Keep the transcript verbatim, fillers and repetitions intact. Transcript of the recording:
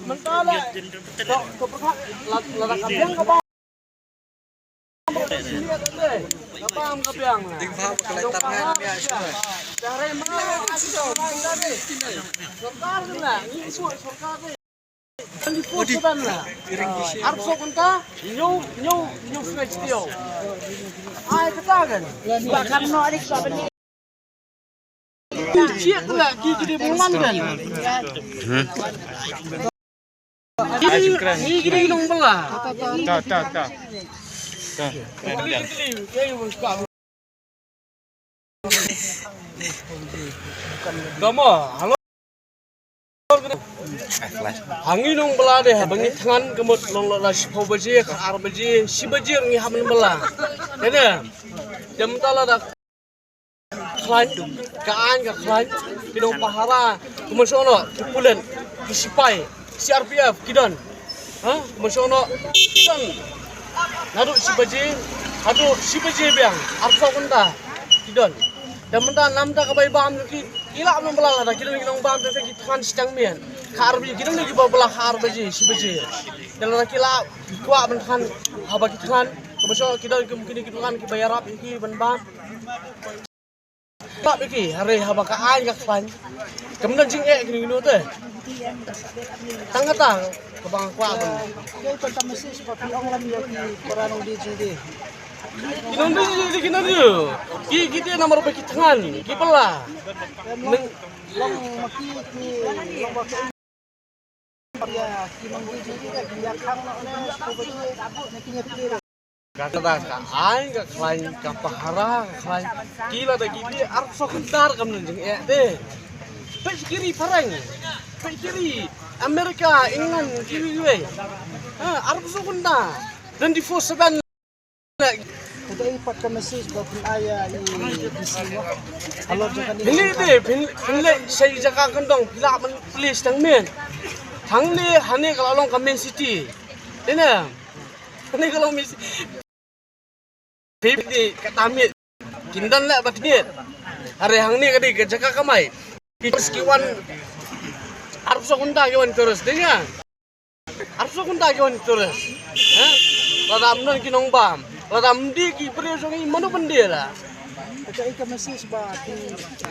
Mynta la, to, to, pyrkhat, la, la, la ka biang ka bam. Ka bam ka biang. Ding bam ka lai tar ngan mia shuwa. Dah rei ma, sorkar na, ni su sorkar ni. Twenty-four seven na. Arphew kynta, ñiew, ñiew, ñiew sngi sitiaw. Ai kata kan. Ba kan no adik ba bani. Chiat la ki ki di bungman kan. Ni ki di nong bela. Ta ta ta. Ta. Kamo, halo. Hangi nong bela de, ha bangi thngan kemut long la shiphew baje, ka ar baje, shi baje ngi ha ban bela. Dede, jam tala da khlaiñ, ka aiñ ka khlaiñ, ki nong pahara, kumno shono, ki pulit, ki sipai, C R P F, ki don. Ha? Kumno shono, ki don. Naduh shi baje, haduh shi baje biang, arphew kynta, ki don. Te mynta namta ka bai bam ki, ki lah ban bela lada ki don ki nong bam te ki thngan shi tang miet. Ka ar baje ki don ki ba bela ka ar baje, shi baje. Te lada ki lah kwah ban thngan, haba ki thngan, kumno shono ki don ki mungkin ki thngan ki ba ïarap ki ban bam. Ïarap ki, hare haba ka aiñ ka khlaiñ. Kam don jingeh kino kino te. Tang kata, kaba nga kwah ban. Kei to ta message ba phi ong lam ïa ki para nongdie jingdie. Ki nongdie jingdie ki nongdie. Ki, ki te namar ba ki thngan, ki bela. Nang long ma ki, ki long ba ki. Ïa ki nongdie jingdie ki ïa khang noh ne, ko ba ki ne ki ïa plie. Kata ka aiñ ka khlaiñ, ka pahara ka khlaiñ. Ki lada ki plie arphew kynta kam don jingeh te. Peit ki ri phareng. Peit ki ri America, England, kiwei kiwei. Ha, arphew kynta. Twenty-four seven. Kata i pat ka message ba phin ai ïa i D C mo. Halor jaka ni. Phin leit te, phin, phin leit sha i jaka kyndong, phi lah ban plie tang miet. Hangne, hangne ka la long ka main city. Te ne, hangne ka long main city. Phi leit kata miet. Kin don leh ba tmiet. Are hangne ka dei ka jaka kamai. Ki tourist ki wan arphew kynta ki wan tourist, dei nga. Arphew kynta ki wan tourist. Ha? Lada ym don ki nongbam. Lada ym die ki briew jong ngi mano ban die la. Ka ai ka message ba ki